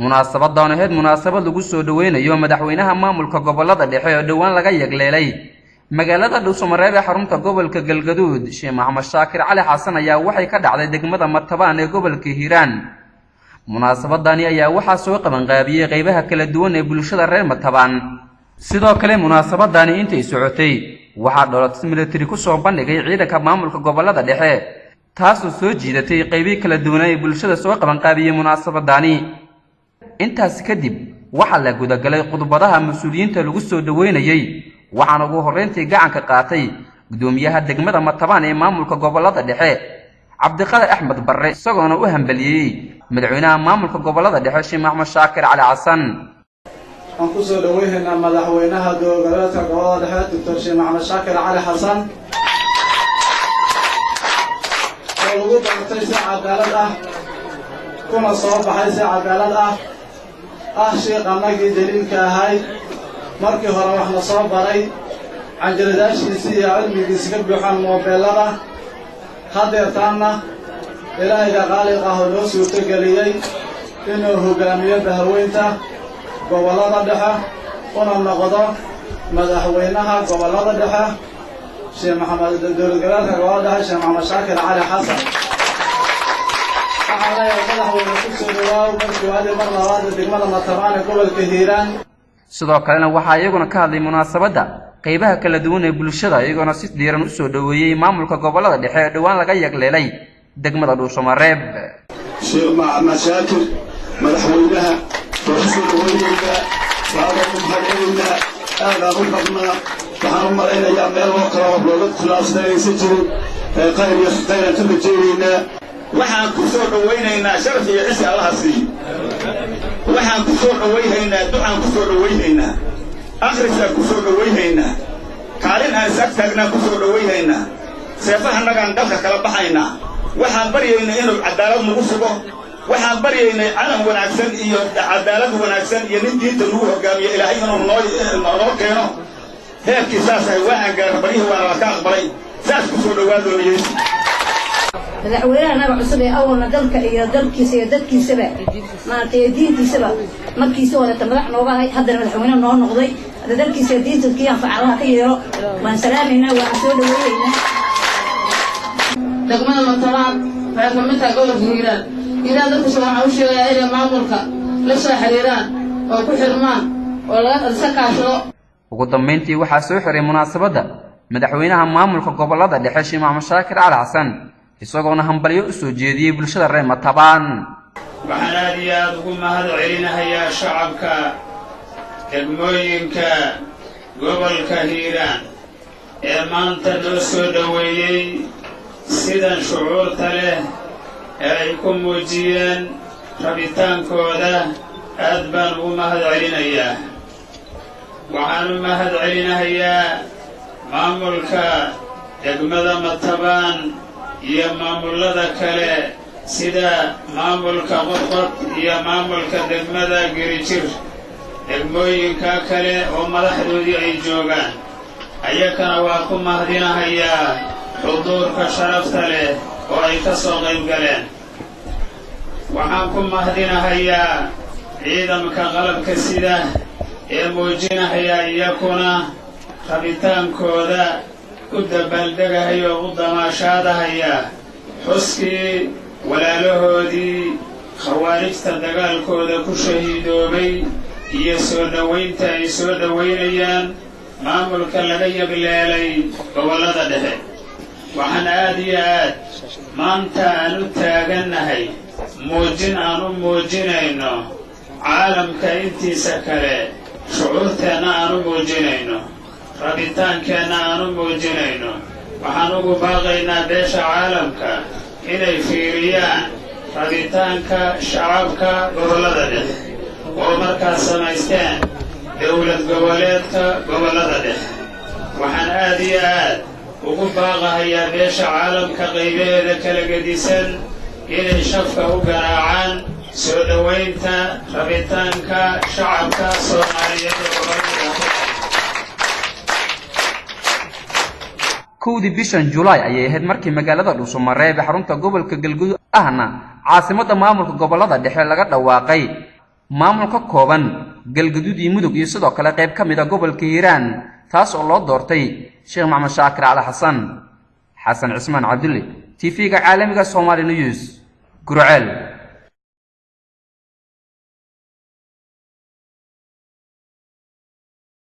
Munaasabadan ahayd munaasabad lagu soo dhaweynayo madaxweynaha maamulka gobolada dhexe oo dhowaan laga yagleelay magaalada Dhuusamareeb ee xarunta gobolka Galgaduud, Sheekh Maxamed Shaakir Cali Xasan, ayaa waxay ka dhacday degmada Matabaan ee gobolka Hiiraan. Munaasabadani ayaa waxaa soo qabanqaabiyey qeybaha kala duwan ee bulshada reer Matabaan. Sidoo kale munaasabadani intay socotay waxaa dhoolatus military ku soo bandhigay ciidanka maamulka gobolada dhexe, taasoo soo jiidatay qeybihii kala duwanaa ee bulshada soo qabanqaabiyey munaasabadani. Intaas kadib waxaa la gudagalay khudbadaha mas-uuliyiinta lagu soo dhaweynayey, waxaana ugu horreyntii gacanka qaatay guddoomiyaha degmada Matabaan ee maamulka gobolada dhexe, Cabdiqadar Axmed Barre, isagoona u hambaliyeeyey madaxweynaha maamulka gobolada dhexe, Sheekh Maxamed Shaakir Cali Xasan. Waxaan kusoo dhaweynaynaa madaxweynaha dowlad goboleedka gobolada dhexe, Doctor Sheekh Maxamed Shaakir Cali Xasan, oo lagu doortay si cadaalad ah kuna soo baxay si cadaalad ah. Shiikh annagii jaliilka ahay markii hore waxna soo baray, canjaradaashiisii iyo cilmigiisi ka buuxaan moobeellada, haddeertaanna Ilaahayga qaaliq ah oo noo suurtogeliyey inuu hogaamiyo bahaweynta gobollada dhexe una noqdo madaxweynaha gobollada dhexe, Sheekh Maxamed, dowlad goboleedka gobolada dhexe, Sheekh Maxamed Shaakir Cali Xasan. Waxaan leeyahay, madaxweyne, ku soo dhawaaw markii waadi mar labaad degmada Matabaan ee gobolka Hiiraan. Sidoo kalena waxaa iyaguna ka hadlay munaasabadda qeybaha kala duwan ee bulshada, iyagoona si diiran u soo dhoweeyey maamulka gobolada dhexe ee dhowaan laga yagleelay degmada Dhuusamareeb. Sheekh Maxamed Shaakir madaxweynaha waa ku soo dhaweynaynaa, waana ku mahadcelinaynaa, aadaan u rabnaa. Waxaan u malaynayaa meel oo kale oo looga khilaafsan aysan jirin. Khayr iyo khayraan ka rajaynaynaa. Waxaan ku soo dhawaynaynaa sharaf iyo cisi Allaha siiyo. Waxaan ku soo dhawaynaynaa ducaan ku soo dhawaynaynaa, akhrisaan ku soo dhawaynaynaa, kaalin aan is ag taagnaan ku soo dhawaynaynaa, seefahannagaan dalka kala baxaynaa. Waxaan baryaynay inuu cadaalad nagu sugo. Waxaan baryaynay calan wanaagsan iyo cadaalad wanaagsan iyo nin diinta nagu hogaamiyo Ilaahay inuu noo keeno. Heerkii saas ahay waa aan gaarna baryihii, waana la ka aqbalay. Saas ku soo dhawaad. Madaxweynaha naga cusub ee awalna dalka iyo dalkiisa iyo dadkiisaba maaragtay iyo diintiisaba markiisi horeeta madax nooga ahay, haddana madaxweyne noo noqday, hadda dalkiisa iyo diinta kii anfaca Allaha ka yeelo. Waan salaamaynaa, waan soo dhaweynaynaa. Degmada Matabaan waxay ka mid tahay gobolka Hiiraan. Hiiraan dadka waxaan u sheegayaa inay maamulka la soo xiriiraan oo ku xirmaan oo laga iska kaashado. Ugu dambeyntii waxaa soo xiray munaasabadda madaxweynaha maamulka gobolada dhexe, Sheekh Maxamed Shaakir Cali Xasan, isagoona hambalyo u soo jeediyey bulshada reer Matabaan. Waxaan aad iyo aada ugu mahad celinahayaa shacabka degmooyinka gobolka Hiiraan ee maanta noo soo dhoweeyey sidan shucuurta leh ee ay ku muujiyeen rabitaankooda. Aad baan ugu mahad celinayaa. Waxaan u mahad celinahayaa maamulka degmada Matabaan iyo maamullada kale sida maamulka Qodqod iyo maamulka degmada Gerijir, degmooyinka kale oo madaxdoodii ay joogaan. Ayakana waa ku mahadinahayaa xuduurka sharafta leh oo ay ka soo qayb galeen. Waxaan ku mahadinahayaa ciidamka qalabka sida ee muujinahaya iyakuna rabitaankooda, u dabaaldegahaya oo u damaashaadahaya xuskii walaalahoodii khawaarijta dagaalkooda ku shahiidoobay iyo soo dhowaynta ay soo dhowaynayaan maamulka laga yagleelay gobollada dhexe. Waxaan aad iyo aad maanta aan u taagannahay muujin aan u muujinayno caalamka intiisa kale shucuurteenna aan u muujinayno, rabitaankeenna aan u muujinayno. Waxaan ugu baaqaynaa beesha caalamka inay fiiriyaan rabitaanka shacabka gobollada dhexe oo markaas samaysteen dowlad goboleedka gobollada dhexe. Waxaan aad iyo aad ugu baaqahayaa beesha caalamka qaybaheeda kala gedisan inay shafka u garaacaan soo dhowaynta rabitaanka shacabka Soomaaliyeed ee gobollada dhexe. 1dii bishan Julaay ayay ahayd markii magaalada Dhuusamareeb ee xarunta gobolka Galguduud, ahna caasimadda maamulka gobolada dhexe, laga dhawaaqay maamul ka kooban Galgaduud iyo Mudug iyo sidoo kale qayb ka mid a gobolka Hiiraan, taas oo loo doortay Sheekh Maxamed Shaakir Cali Xasan. Xasan Cismaan Cabdulle, TV-ga caalamiga Somali News, Gurceel.